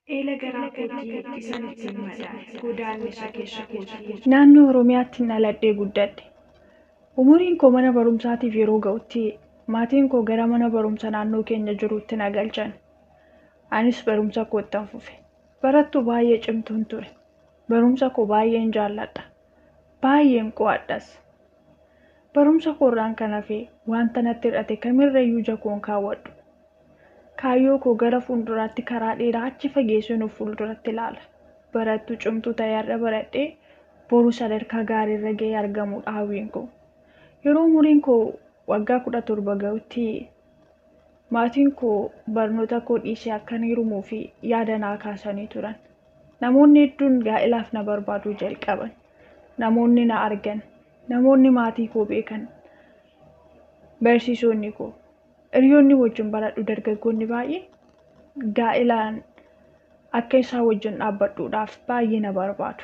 Eela garaa kootii isan ittiin madaa'e, godaannisa keessa kootii. Naannoo Oromiyaatti dhaladhee guddadhe. Umuriin koo mana barumsaatiif yeroo ga'utti maatiin koo gara mana barumsa naannoo keenya jiruutti na galchan. Anis barumsa koottan fufe. Barattuu baay'ee cimtuun ture. Barumsa koo baay'een jaalladha. Baay'een qo'adhas. Barumsa koorraan kan hafe wanta natti hir'ate kamirrayyuu ija koon kaawwadhu. Kaayyoo koo gara fuulduraatti karaa dheeraa achi fageessuun of fuulduratti ilaala. Barattuu cimtuu ta'ee har'a baradhee boru sadarkaa gaariirra ga'ee argamuudha hawwiin koo. Yeroo umuriin koo waggaa 17 ga'utti maatiin koo barnoota koo dhiisee akkan heerumuu fi yaada naa kaasanii turan. Namoonni hedduun gaa'ilaaf na barbaaduu jalqaban. Namoonni na argan, namoonni maatii koo beekan, barsiisonni koo, hiriyoonni wajjin baradhu dargaggoonni baay'een gaa'ilaan akka isaan wajjin dhaabbadhuudhaaf baay'ee na barbaadu.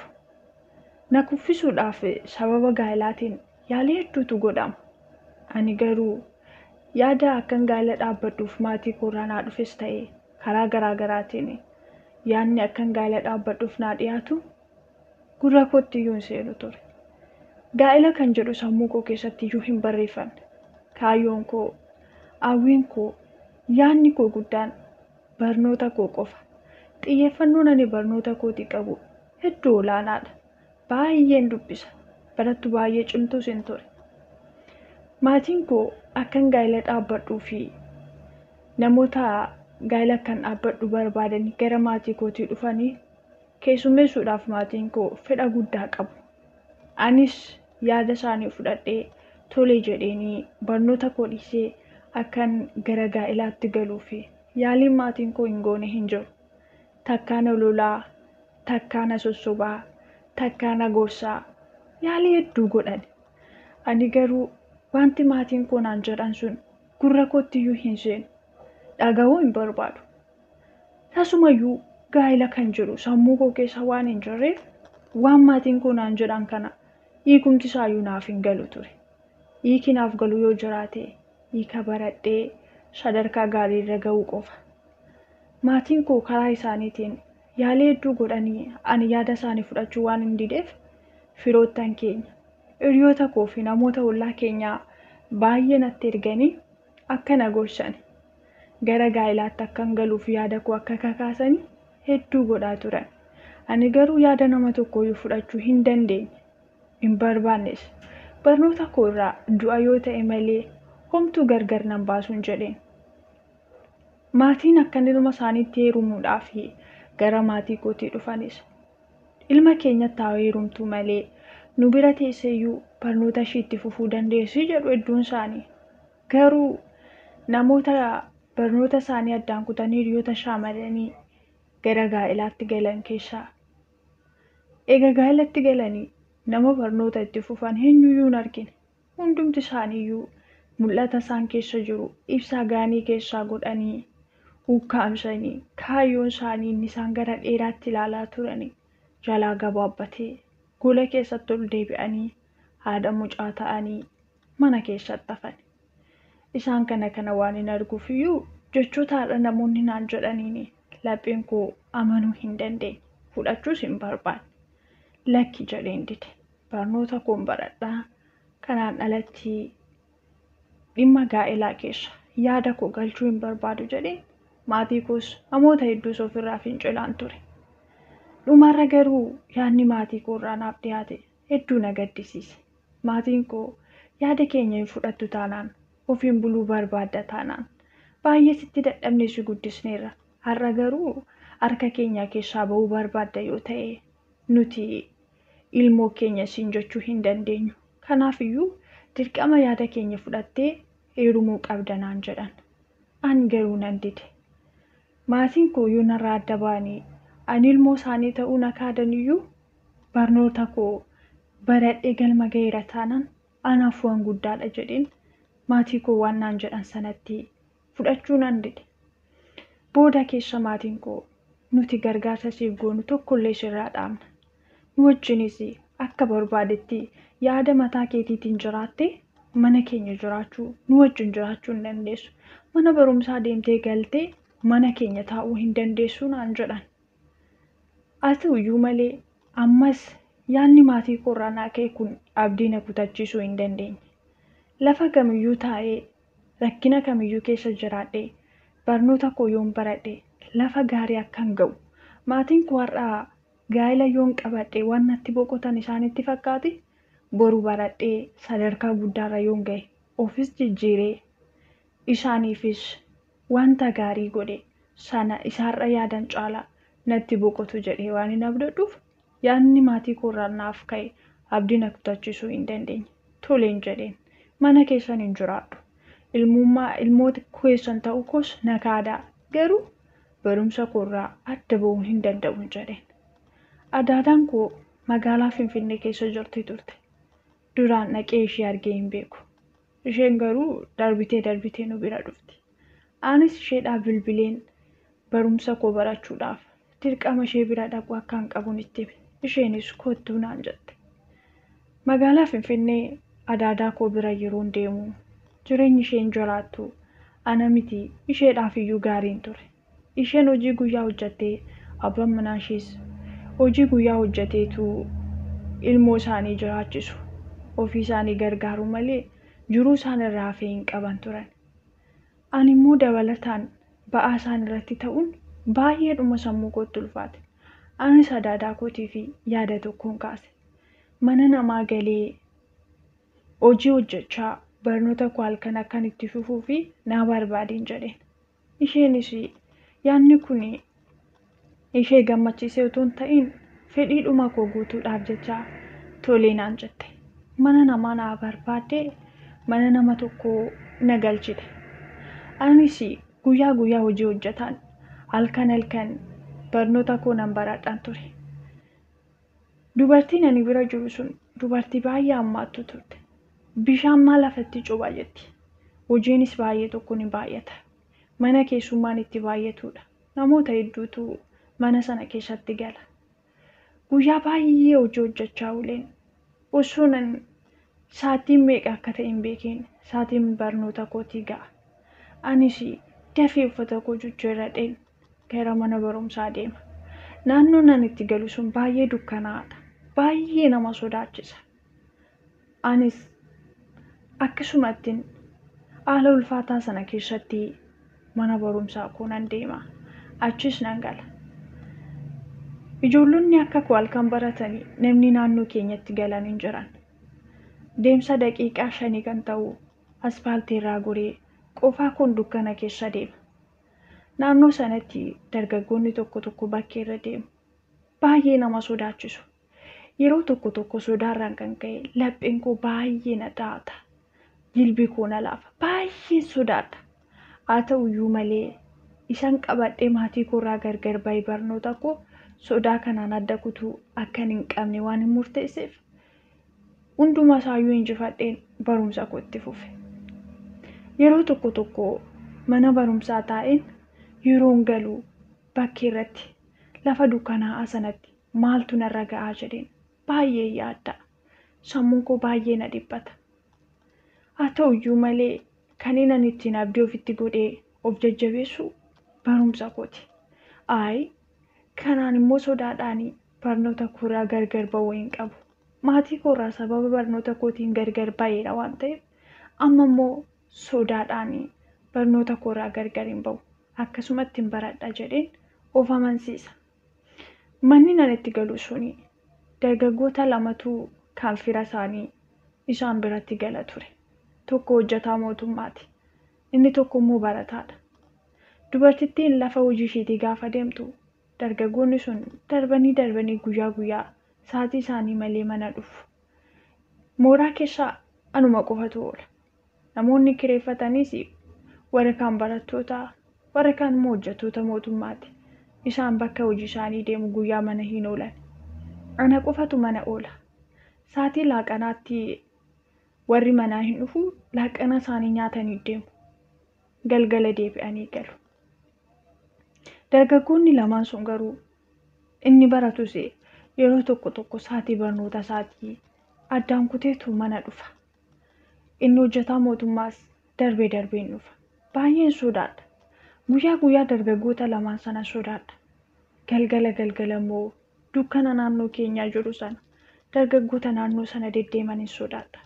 Na kuffisuudhaaf sababa gaa'ilaatiin yaalii hedduutu godhama. Ani garuu yaada akkan gaa'ila dhaabbadhuuf maatii koorraa naa dhufes ta'e karaa garaa garaatiin yaadni akkan gaa'ila dhaabbadhuuf naa dhiyaatu gurra kootti iyyuu hin seenu ture. Gaa'ila kan jedhu sammuu koo keessatti iyyuu hin barreeffamne. Kaayyoon koo, hawwiin koo, yaadni koo guddaan barnoota koo qofa. Xiyyeeffannoon ani barnoota kootii qabu hedduu olaanaadha. Baay'een dubbisa. Barattuu baay'ee cimtuus hin ture. Maatiin koo akkan gaa'ila dhaabbadhuu fi namoota gaa'ila akkan dhaabbadhu barbaadanii gara maatii kootii dhufanii keessummeessuudhaaf maatiin koo fedha guddaa qabu. Anis yaada isaanii fudhadhee tole jedheenii barnoota koo dhiisee akkan gara gaa'ilaatti galuu fi yaaliin maatiin koo hin goone hin jiru. Takkaa na lolaa, takkaa na sossobaa, takkaa na gorsaa yaalii hedduu godhan. Ani garuu wanti maatiin koo naan jedhan sun gurra kootti iyyuu hin seenu. Dhaga'uu hin barbaadu. Tasumayyuu gaa'ila kan jedhu sammuu koo keessa waan hin jirreef waan maatiin koo naan jedhan kana hiikumti isaayyuu naaf hin galu ture. Hiiki naaf galu yoo jiraate hiika baradhee sadarkaa gaariirra ga'uu qofa. Maatiin koo karaa isaaniitiin yaalii hedduu godhanii ani yaada isaanii fudhachuu waan hin dideef firoottan keenya, hiriyoota koo fi namoota ollaa keenyaa baay'ee natti erganii akka na gorsan gara gaa'ilaatti akkan galuuf yaada koo akka kakaasanii hedduu godhaa turan. Ani garuu yaada nama tokkooyyuu fudhachuu hin dandeenye, hin barbaannes. Barnoota koo irraa du'a yoo ta'e malee homtuu gargar nan baasuun jedheen. Maatiin akkan ilma isaaniitti heerumuudhaaf gara maatii kootii dhufanis ilma keenyatti haa heerumtuu malee nu bira teesseeyyuu barnoota ishii itti fufuu dandeessi jedhu hedduun isaanii. Garuu namoota barnoota isaanii addaan kutanii hiriyoota shaamaranii gara gaa'ilaatti galan keessaa eega gaa'ilatti galanii nama barnoota itti fufan eenyuyyuu hin argine. Hundumti isaaniiyyuu mul'ata isaan keessa jiru ibsaa gaanii keessaa godhanii ukkaamsanii kaayyoon isaanii inni isaan gara dheeraatti ilaalaa turanii jalaa gabaabbatee gola keessatti ol deebi'anii haadha mucaa ta'anii mana keessatti hafan. Isaan kana kana waan hin arguuf iyyuu jechoota har'a namoonni naan jedhaniin lapheen koo amanuu hin dandeenye, fudhachuus hin barbaanne. Lakki jedheen dide. Barnoota koon baradhaa. Kanaan alatti dhimma gaa'elaa keessa yaada koo galchuu hin barbaadu jedheen maatii koos namoota hedduus ofirraa fincilaan ture. Dhumarra garuu yaadni maatii koorraa naaf dhiyaate hedduu na gaddisiise. Maatiin koo yaada keenya hin fudhattu taanaan ofiin buluu barbaadda taanaan baay'ee sitti dadhabnee si guddisneerra. Har'a garuu harka keenya keessaa ba'uu barbaadda yoo ta'e nuti ilmoo keenya siin jechuu hin dandeenyu. Kanaafiyyuu dirqama yaada keenya fudhattee heerumuu qabda naan jedhan. Ani garuu nan dide. Maatiin koo yoo narraa adda ba'anii ani ilmoo isaanii ta'uu na kaadaniyyuu barnoota koo baradhee galma ga'eera taanaan anaaf waan guddaadha jedheen maatii koo waan naan jedhan sanatti fudhachuu nan dide. Booda keessa maatiin koo nuti gargaarsa siif goonu tokkollee sirraa dhaabna. Nu wajjinis akka barbaadetti yaada mataa keetiitiin jiraattee mana keenya jiraachuu nu wajjin jiraachuu hin dandeessu. Mana barumsaa deemtee galtee mana keenya taa'uu hin dandeessu naan jedhan. Haa ta'uyyuu malee ammas yaadni maatii koorraa naa ka'e kun abdii na kutachiisuu hin dandeenye. Lafa kamiyyuu taa'ee rakkina kamiyyuu keessa jiraadhee barnoota koo yoon baradhe lafa gaarii akkan ga'u maatiin koo har'aa gaa'ela yoon qabadhe waan natti boqotan isaanitti fakkaate boru baradhee sadarkaa guddaarra yoon ga'e ofis jijjiiree isaaniifis wanta gaarii godhe sana isaarra yaadan caalaa natti boqotu jedhee waan hin abdadhuuf yaadni maatii koorraa naaf ka'e abdii na kutachiisuu hin dandeenye. Toleen jedheen mana keessan hin jiraadhu. Ilmummaa ilmoota keessan ta'uu koos na kaadaa garuu barumsa koorraa adda ba'uu hin danda'u jedheen. Adaadaan koo magaalaa Finfinnee keessa jirti turte. Duraan dhaqee ishee argee hin beeku. Isheen garuu darbitee darbitee nu bira dhufti. Anis isheedhaaf bilbileen barumsa koo barachuudhaaf dirqama ishee bira dhaquu akka hin qabuun itti hime. Isheenis kottuu naan jette. Magaalaa Finfinnee adaadaa koo bira yeroon deemu jireenyi isheen jiraattu ana miti isheedhaaf iyyuu gaariin ture. Isheen hojii guyyaa hojjettee abbaan manaa ishees hojii guyyaa hojjeteetu ilmoo isaanii jiraachisu. Ofii isaanii gargaaru malee jiruu isaan irraa hafee hin qaban turan. Ani immoo dabalataan ba'aa isaan irratti ta'uun baay'eedhuma sammuu kootti ulfaate. Anis adaadaa kootii fi yaada tokkoon kaase. Mana namaa galee hojii hojjechaa barnoota koo halkan akkan itti fufuu fi naa barbaadeen jedheen. Isheenis yaadni kun ishee gammachiisee otoo hin ta'in fedhiidhuma koo guutuudhaaf jecha tolee naan jette. Mana namaa naa barbaaddee mana nama tokkoo na galchite. Anis guyyaa guyyaa hojii hojjetaan halkan halkan barnoota koo nan baradhaan ture. Dubartiin ani bira jiru sun dubartii baay'ee hammaattu turte. Bishaan maal lafatti cuba jetti. Hojiinis baay'ee tokko ni baay'ata. Mana keessummaan itti baay'atudha. Namoota hedduutu mana sana keessatti gala. Guyyaa baay'ee hojii hojjechaa ooleen osoo nan sa'aatiin meeqa akka ta'e hin beekin sa'aatiin barnoota kootii ga'a. Anis dafee uffata koo jijjiirradheen gara mana barumsaa deema. Naannoon ani itti galu sun baay'ee dukkanaa'aadha. Baay'ee nama sodaachisa. Anis akkasumattiin haala ulfaataa sana keessatti mana barumsaa koo nan deema. Achis nan gala. Ijoollonni akka koo halkan baratanii namni naannoo keenyatti galan hin jiran. Deemsa daqiiqaa 5 kan ta'u aspaaltii irraa goree qofaa koon dukkana keessa deema. Naannoo sanatti dargaggoonni tokko tokko bakkee irra deemu. Baay'ee nama sodaachisu. Yeroo tokko tokko sodaarraan kan ka'e lapheen koo baay'ee na dhahata. Jilbi koo na laafa. Baay'ee sodaadha. Haa ta'uyyuu malee isaan qabadhee maatii koorraa gargar ba'ee barnoota koo sodaa kanaan adda kutuu akkan hin qabne waan hin murteesseef hunduma isaayyuu injifadheen barumsa kootti fufe. Yeroo tokko tokko mana barumsaa taa'een yeroon galu bakkee irratti lafa dukkanaa'aa sanatti maaltu narra ga'aa jedheen baay'ee yaadda. Sammuun koo baay'ee na dhiphata. Haa ta'uyyuu malee kan inni ittiin abdii ofitti godhee of jajjabeessu barumsa kooti. Ayi kanaan immoo sodaadhaan barnoota koorraa gargar ba'uu hin qabu. Maatii koorraa sababa barnoota kootiin gargar ba'eera waan ta'eef amma immoo sodaadhaan barnoota koorraa gargar hin ba'u. Akkasumatti hin baradha jedheen of amansiisa. Manni nan itti galu suni dargaggoota lamatu kan fira isaanii isaan biratti gala ture. Tokko hojjetaa mootummaati. Inni tokko immoo barataadha. Dubartittiin lafa hojii isheetii gaafa deemtu dargaggoonni sun darbanii darbanii guyyaa guyyaa sa'aatii isaanii malee mana dhufu. Mooraa keessa anuma qofatu oola. Namoonni kireeffatanis warra kaan barattoota, warra kaan immoo hojjettoota mootummaati. Isaan bakka hojii isaanii deemu guyyaa mana hin oolan. Ana qofatu mana oola. Sa'aatii laaqanaatti warri manaa hin dhufu, laaqana isaanii nyaatanii deemu. Galgala deebi'anii galu. Dargaggoonni lamaan sun garuu inni baratus yeroo tokko tokko sa'aatii barnoota isaatii addaan kuteetu mana dhufa. Inni hojjetaa mootummaas darbee darbee hin dhufa. Baay'een sodaadha. Guyyaa guyyaa dargaggoota lamaan sana sodaadha. Galgala galgala immoo Dukkana naannoo keenyaa jiru sana, dargaggoota naannoo sana deddeemanin sodaadha.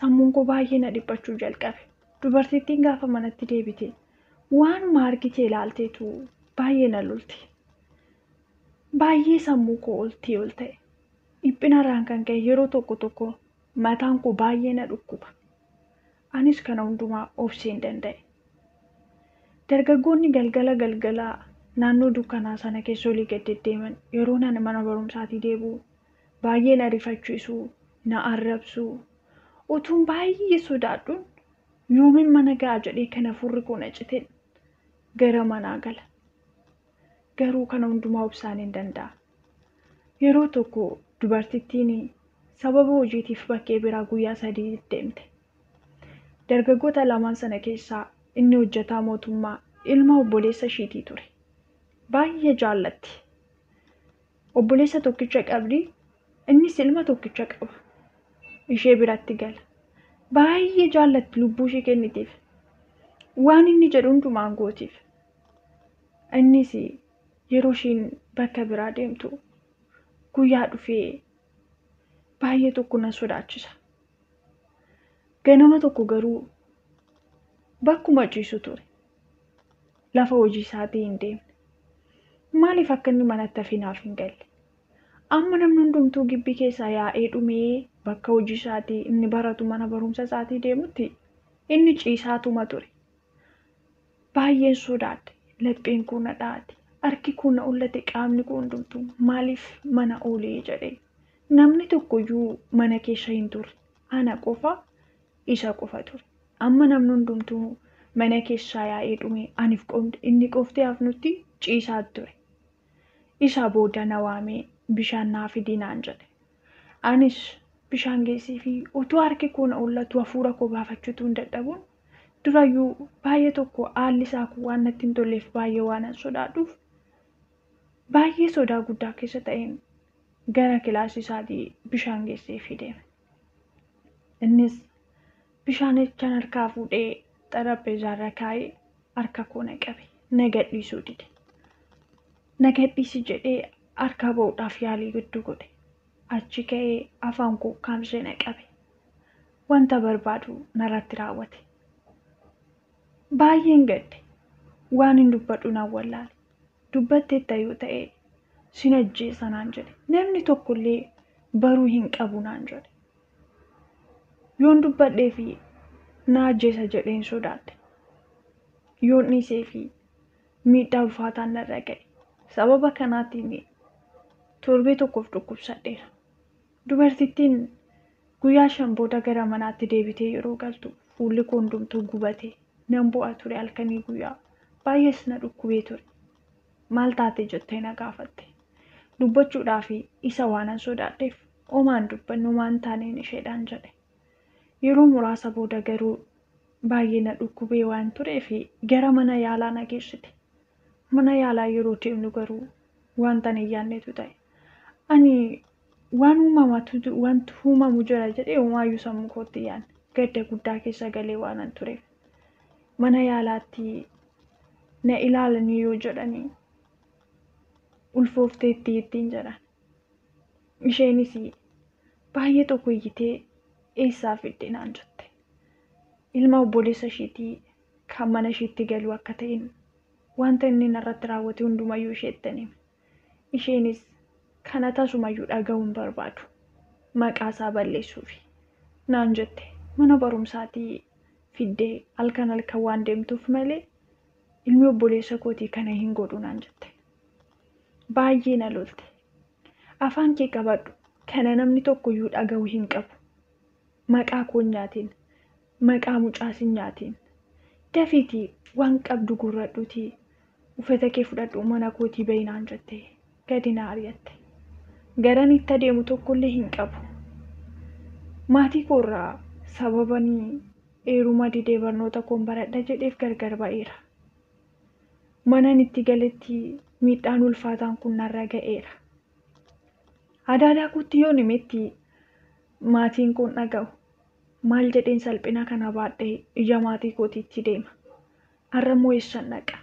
Sammuun koo baay'ee na dhiphachuu jalqabe. Dubartittiin gaafa manatti deebite waanuma argite ilaalteetu baay'ee na lolti. Baay'ee sammuu koo oltii ol ta'e. Dhiphinarraan kan ka'e yeroo tokko tokko mataan koo baay'ee na dhukkuba. Anis kana hundumaa obsee hin danda'e. Dargaggoonni galgala galgalaa naannoo dukkanaa sana keessa olii gad deddeeman yeroo ani mana barumsaatii deebi'u baay'ee na rifachiisu, na arrabsu. Utuun baay'ee sodaadhuun yoomin mana ga'a jedhee kan hafuurri koo na citeen gara manaa gala. Garuu kana hundumaa obsaan hin danda'a. Yeroo tokko dubartittiin sababa hojiitiif bakkee biraa guyyaa 3 deemte. Dargaggoota lamaan sana keessaa inni hojjetaa mootummaa ilma obboleessa ishiitii ture. Baay'ee jaallatti. Obboleessa tokkicha qabdi, innis ilma tokkicha qaba. Ishee biratti gala. Baay'ee jaallatti lubbuu ishee kennitiif. Waan inni jedhu hundumaan gootiif. Innis yeroo ishiin bakka biraa deemtu guyyaa dhufee baay'ee tokko na sodaachisa. Ganama tokko garuu bakkuma ciisu ture. Lafa hojii isaatii hin deemne. Maaliif akka inni manatti hafe naaf hin galle? Amma namni hundumtuu gibbii keessaa yaa'ee dhumee bakka hojii isaatii inni baratu mana barumsa isaatii deemutti inni ciisaatuma ture. Baay'een sodaadhe. Lapheen koo na dha'ate. Harki koo na ullate, qaamni koo hundumtuu maaliif mana oolee jedhee. Namni tokkoyyuu mana keessa hin turre. Ana qofa, isa qofa ture. Amma namni hundumtuu mana keessaa yaa'ee dhume aniif inni qofti hafnutti ciisaa ture. Isa booda na waamee bishaan naa fidi naan jedhe. Anis bishaan geessee fi utuu harki koo na ullatu hafuura koo baafachuutu hin dadhabuun durayyuu baay'ee tokko haalli isaa kun waan natti hin tolleef baay'ee waan an sodaadhuuf baay'ee sodaa guddaa keessa ta'een gara kilaasii isaatii bishaan geessee fi deeme. Innis bishaanicha harkaa fuudhee xarapheezaa irra kaa'ee harka koo na qabe. Na gadhiisuu dide. Na gadhiisi jedhee harka ba'uudhaaf yaalii gidduu godhe. Achi ka'ee afaan koo kaamsee na qabe. Wanta barbaadu narratti raawwate. Baay'een gadde. Waan hin dubbadhu naan wallaale. Dubbatteetta yoo ta'e sin ajjeesa naan jedhe. Namni tokkollee baruu hin qabu naan jedhe. Yoon dubbadhee fi na ajjeesa jedheen sodaadhe. Yoon dhiisee fi miidhaa ulfaataan narra ga'e. Sababa kanaatiin torbee tokkoof dhukkubsadheera. Dubartittiin guyyaa 5 booda gara manaatti deebitee yeroo galtu fuulli koo hundumtuu gubate. Nan bu'aa ture halkanii guyyaa. Baay'ees na dhukkubee ture. Maal taate jettee na gaafatte. Dubbachuudhaaf isa waanan sodaadheef homaan dubbannu waan taaneen isheedhaan jedhe. Yeroo muraasa booda garuu baay'ee na dhukkubee waan tureef gara mana yaalaa na geessite. Mana yaalaa yeroo deemnu garuu wanta hin yaadnetu ta'e. Ani waan wanti uumamu jira jedhee homaayyuu sammuu kootti yaadne. Gadda guddaa keessa galee waanan tureef. Mana yaalaatti na ilaalanii yoo jedhanii ulfoofteetti ittiin jedhan. Isheenis baay'ee tokko iyyitee eessaa fidde naan jette. Ilma obboleessa isheetii kan mana isheetti galu akka ta'een wanta inni narratti raawwate hundumayyuu isheetti hime. Isheenis kana tasumayyuu dhaga'uu hin barbaadu. Maqaa isaa balleessuufi naan jette. Mana barumsaatii fiddee halkan halkan waan deemtuuf malee ilmi obboleessa kootii kana hin godhu naan jette. Baay'ee na lolte. Afaan kee qabadhu, kana namni tokkoyyuu dhaga'uu hin qabu. Maqaa koo hin nyaatin, maqaa mucaas hin nyaatin. Dafiitii waan qabdu gurradhuutii uffata kee fudhadhu mana kootii bahi naan jette. Gadi na ari'atte. Garan itti adeemu tokkollee hin qabu. Maatii koorraa sababanii heeruma didee barnoota koon baradha jedheef gargar ba'eera. Manan itti galetti miidhaan ulfaataan kun narra ga'eera. Adaadaa kootti yoon himetti maatiin koon dhaga'u. Maal jedheen salphina kana baadhee ija maatii kootiitti deema. Har'a immoo eessan dhaqa?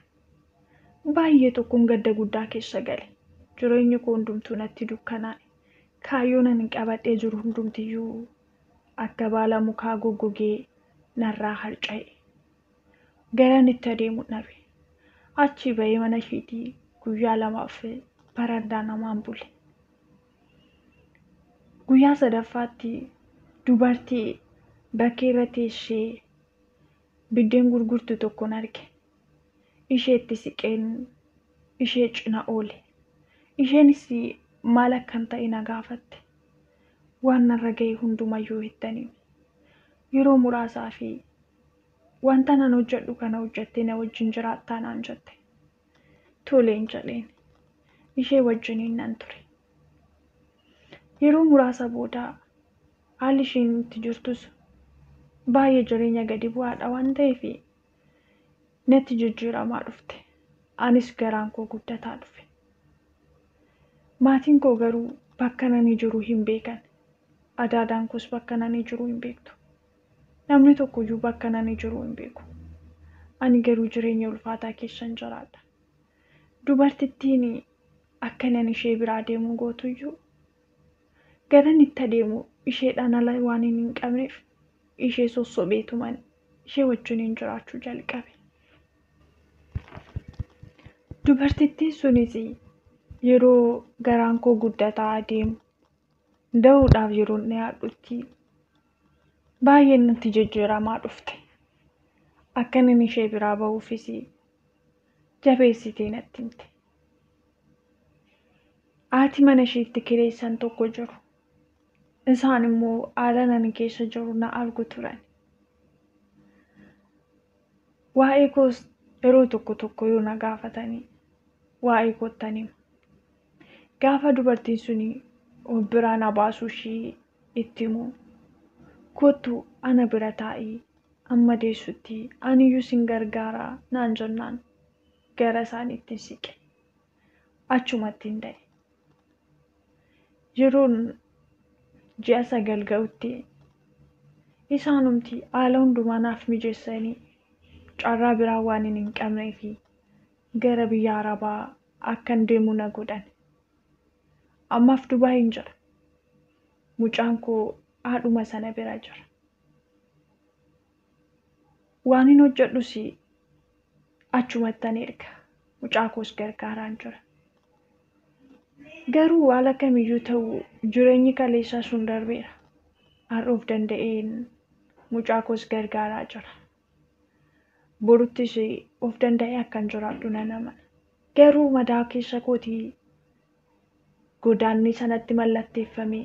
Baay'ee tokkoon gadda guddaa keessa gale. Jireenyi koo hundumtuu natti dukkanaa'e. Kaayyoon ani qabadhee jiru hundumtiyyuu akka baala mukaa goggogee narraa harca'e. Garan itti adeemu dhabe. Achi ba'ee mana isheetii guyyaa lamaaf barandaa namaan bule. Guyyaa sadaffaatti dubartii bakkee irra teessee biddeen gurgurtu tokkon arge. Isheetti siqeen ishee cina oole. Isheenis maal akkan ta'e na gaafatte. Waan narra ga'e hundumayyuu ittan hime. Yeroo muraasaa fi wanta nan hojjedhu kana hojjettee na wajjin jiraattaa naan jette. Toleen jedheen. Ishee wajjiniin nan ture. Yeroo muraasa booda haalli isheen itti jirtus baay'ee jireenya gadi bu'aadha waan ta'eef natti jijjiiramaa dhufte. Anis garaan koo guddataa dhufe. Maatiin koo garuu bakka nani jiru hin beekan. Adaadaan koos bakka nani jiru hin beektu. Namni tokkoyyuu bakka nani jiru hin beeku. Ani garuu jireenya ulfaataa keessan jiraadha. Dubartittiin akka nan ishee biraa deemu gootuyyuu garan itti adeemu isheedhaan ala waan hin qabneef ishee sossobeetuman ishee wajjiniin jiraachuu jalqabe. Dubartittiin sunis yeroo garaan koo guddataa adeemu da'uudhaaf yeroo dhiyaadhutti baay'ee natti jijjiiramaa dhufte. Akka inni ishee biraa ba'uufis jabeessitee natti himte. Haati mana isheetti kireessan tokko jiru. Isaan immoo haala nani keessa jiru na argu turan. Waa'ee koos yeroo tokko tokko yoo na gaafatanii waa'ee koottan hima. Gaafa dubartiin suni of biraa na baasuu ishii itti himu, kottu ana bira taa'ii amma deessutti aniyyuu sin gargaaraa naan jennaan gara isaaniitti siqe. Achumatti hin da'e. Yeroon ji'a 9 ga'utti isaanumti haala hundumaa naaf mijeessanii carraa biraa waan hin qabnee fi gara biyya Arabaa akkan deemu na godhan. Ammaaf Dubaayin jira. Mucaan koo haadhuma sana bira jira. Waan hin hojjedhus achumattan erga. Mucaa koos gargaaraan jira. Garuu haala kamiyyuu ta'u jireenyi kaleessaa sun darbeera. Har'a of danda'een mucaa koos gargaaraa jira. Boruttis of danda'ee akkan jiraadhu nan amana. Garuu madaa keessa kootii godaanni sanatti mallatteeffame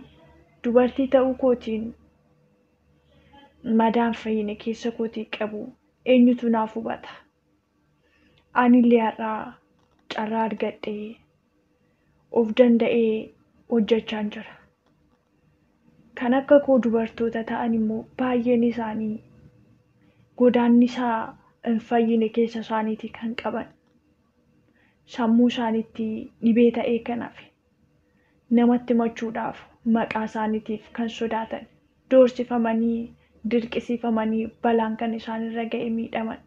dubartii ta'uu kootiin madaan fayyine keessa kootii qabu eenyutu naaf hubata? Anillee har'aa carraa argadhee of danda'ee hojjechaan jira. Kan akka koo dubartoota ta'an immoo baay'een isaanii godaannisa hin fayyine keessa isaaniitii kan qaban, sammuu isaaniitti dhibee ta'ee kan hafe, namatti machuudhaaf maqaa isaaniitiif kan sodaatan, doorsifamanii dirqisiifamanii balaan kan isaanirra ga'e miidhaman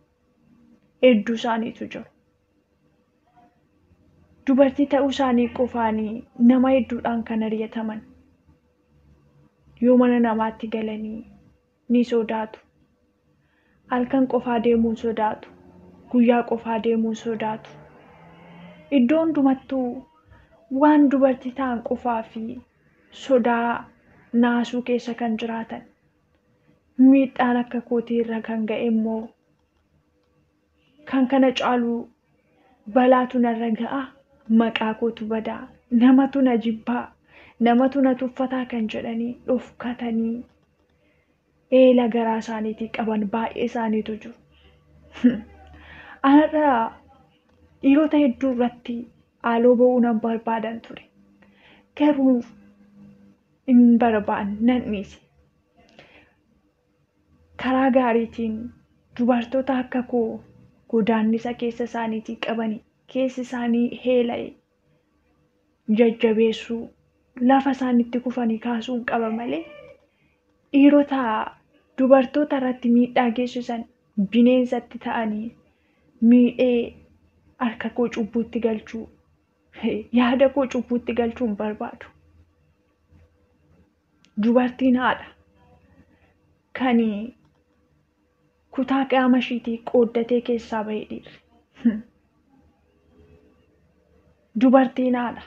hedduu isaaniitu jiru. Dubartii ta'uu isaanii qofaanii nama hedduudhaan kan ari'ataman, yoo mana namaatti galanii ni sodaatu. Halkan qofaa deemuun sodaatu, guyyaa qofaa deemuun sodaatu. Iddoo hundumattuu waan dubartii ta'an qofaa fi sodaa naasuu keessa kan jiraatan, miidhaan akka kootii irra kan ga'e immoo kan kana caalu balaatu narra ga'a, maqaa kootu badaa, namatu na jibbaa, namatu na tuffataa kan jedhanii dhofkatanii eela garaa isaaniitii qaban baay'ee isaaniitu jiru. Anarraa dhiirota hedduu irratti haaloo ba'uu nan barbaadan ture. Garuu hin barbaanne nan dhiise. Karaa gaariitiin dubartoota akka koo godaannisa keessa isaaniitii qabanii keessi isaanii heela'e jajjabeessuu lafa isaanitti kufanii kaasuun qaba malee dhiirota dubartoota irratti miidhaa geessisan bineensatti ta'anii miidhee harka koo cubbuutti galchuu Yaada koo cubbuutti galchuu hin barbaadu. Dubartiin haadha kan kutaa qaama ishiitii qooddatee keessaa bahee dhiirri. Dubartiin haadha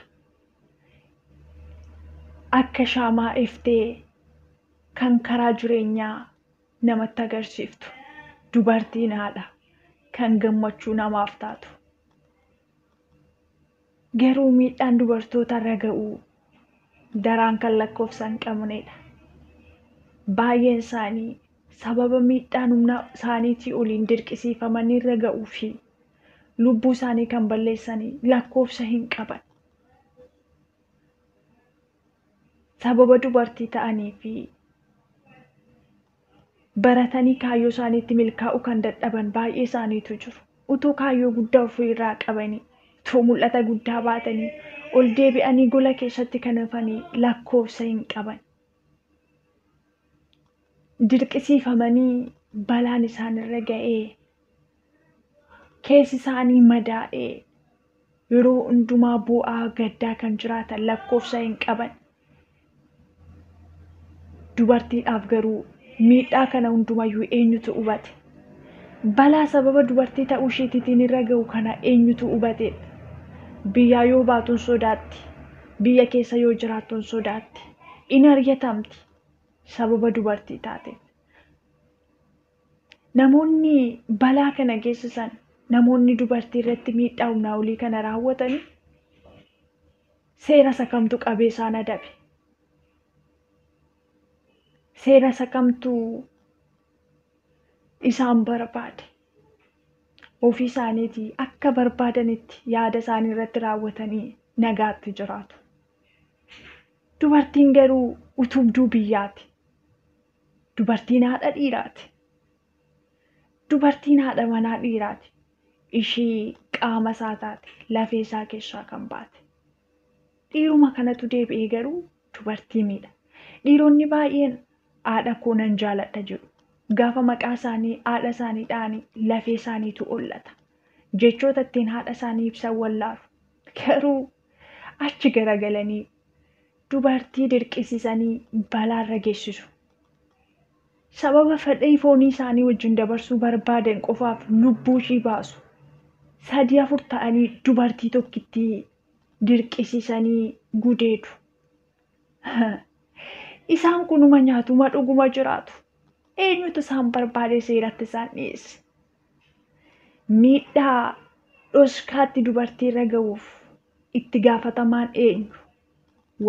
akka shaamaa iftee kan karaa jireenyaa namatti agarsiiftu. Dubartiin haadha kan gammachuu namaaf taatu. Garuu miidhaan dubartoota irra ga'u daraan kan lakkoofsa hin qabnedha. Baay'een isaanii sababa miidhaan humna isaaniitii oliin dirqisiifamanii irra ga'uu fi lubbuu isaanii kan balleessanii lakkoofsa hin qaban. Sababa dubartii ta'anii fi baratanii kaayyoo isaaniitti milkaa'uu kan dadhaban baay'ee isaaniitu jiru. Utuu kaayyoo guddaa ofirraa qabanii, utuu mul'ata guddaa baatanii, ol deebi'anii gola keessatti kan hafanii lakkoofsa hin qaban. Dirqisiifamanii balaan isaanirra ga'ee, keessi isaanii madaa'ee, yeroo hundumaa bu'aa gaddaa kan jiraatan lakkoofsa hin qaban. Dubartiidhaaf garuu miidhaa kana hundumayyuu eenyutu hubate? Balaa sababa dubartii ta'uu isheetiitiin irra ga'u kana eenyutu hubate? Biyyaa yoo baatuun sodaatti, biyya keessa yoo jiraattuun sodaatti, in ari'atamti sababa dubartii taateef. Namoonni balaa kana geessisan, namoonni dubartii irratti miidhaa humnaa olii kana raawwatanii seera isa kamtu qabee isaan adabe? Seera isa kamtu isaan barbaade? Ofii isaaniitii akka barbaadanitti yaada isaanii irratti raawwatanii nagaatti jiraatu. Dubartiin garuu utubduu biyyaati. Dubartiin haadha dhiiraati. Dubartiin haadha manaa dhiiraati. Ishii qaama isaa taate, lafee isaa keessaa kan baate. Dhiiruma kanatu deebi'ee garuu dubartii miidha. Dhiironni baay'een haadha koo nan jaaladha jedhu. Gaafa maqaa isaanii haadha isaanii dha'anii lafee isaaniitu hollata. Jechoota ittiin haadha isaanii ibsan wallaalu. Garuu achi garagalanii dubartii dirqisiisanii balaarra geessisu. Sababa fedhii foonii isaanii wajjin dabarsuu barbaadan qofaaf lubbuu ishii baasu. 3-4 ta'anii dubartii tokkittii dirqisiisanii gudeedu. Isaan kunuma nyaatuma dhuguma jiraatu. Eenyutu isaan barbaade seeratti isaan dhiyeesse? Miidhaa dhoskaatti dubartii irra ga'uuf itti gaafatamaan eenyu?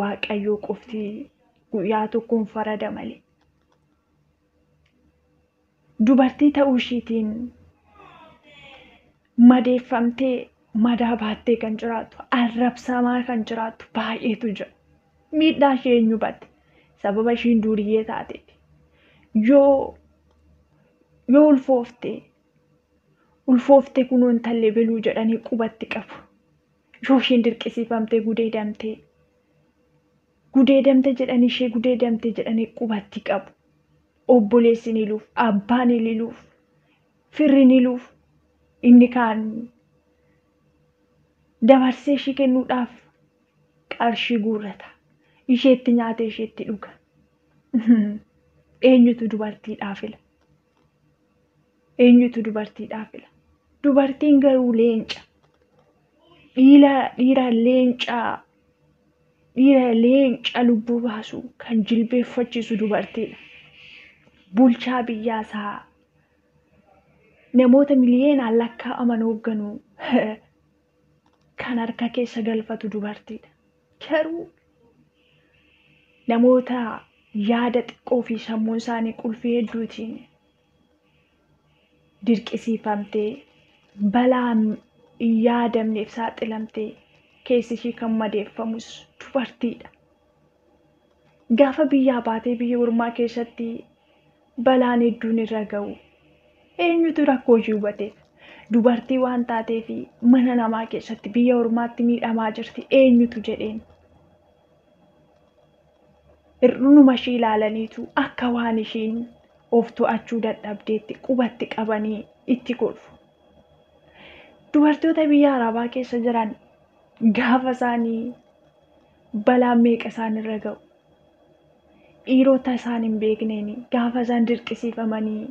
Waaqayyoo qofti guyyaa tokkoon farada malee. Dubartii ta'uu ishiitiin madeeffamtee madaa baattee kan jiraattu, arrabsamaa kan jiraattu baay'eetu jira. Miidhaa ishee eenyu batte? Sababa ishiin duriyyee taateef. Yoo ulfooftee kunoo intallee biluu jedhanii qubatti qabu. Yoo isheen dirqisiifamtee gudeedamte jedhanii ishee gudeedamte jedhanii qubatti qabu. Obboleessi ni luuf, abbaan ni luuf, firri ni luuf, inni kaan dabarsee ishee kennuudhaaf qarshii guurrata. Isheetti nyaatee isheetti dhuga. Eenyutu dubartiidhaaf fila? Eenyutu dubartiidhaaf fila? Dubartiin garuu leenca. Dhiira leenca lubbuu baasu kan jilbeeffachiisu dubartiidha. Bulchaa biyyaasaa namoota miliyoonaan lakkaa'aman hoogganuu kan harka keessa galfatu dubartiidha. Garuu namoota yaada xiqqoo fi sammuun isaanii qulfii hedduutiin dirqisiifamtee balaa hin yaadamneef saaxilamtee keessi ishii kan madeeffamus dubartiidha. Gaafa biyyaa baatee biyya ormaa keessatti balaan hedduun irra ga'u eenyutu rakkoo ishii hubateef? Dubartii waan taateef mana namaa keessatti biyya ormaatti miidhamaa jirti eenyutu jedheen? Hir'inuma ishii ilaalaniitu akka waan ishiin of to'achuu dadhabdeetti qubatti qabanii itti kolfu. Dubartoota biyya Arabaa keessa jiran Gaafa isaanii balaan meeqa isaanirra ga'u, dhiirota isaan hin beekneen gaafa isaan dirqisiifamanii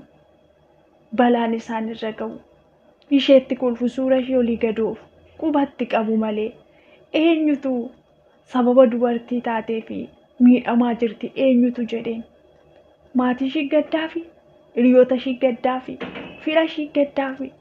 balaan isaanirra ga'u, isheetti kolfu, suura ishee olii gadoof qubatti qabu malee eenyutu sababa dubartii taatee fi miidhamaa jirti eenyutu jedheen? Maatii ishii gaddaafi, hiriyoota ishii gaddaafi, fira ishii gaddaafi.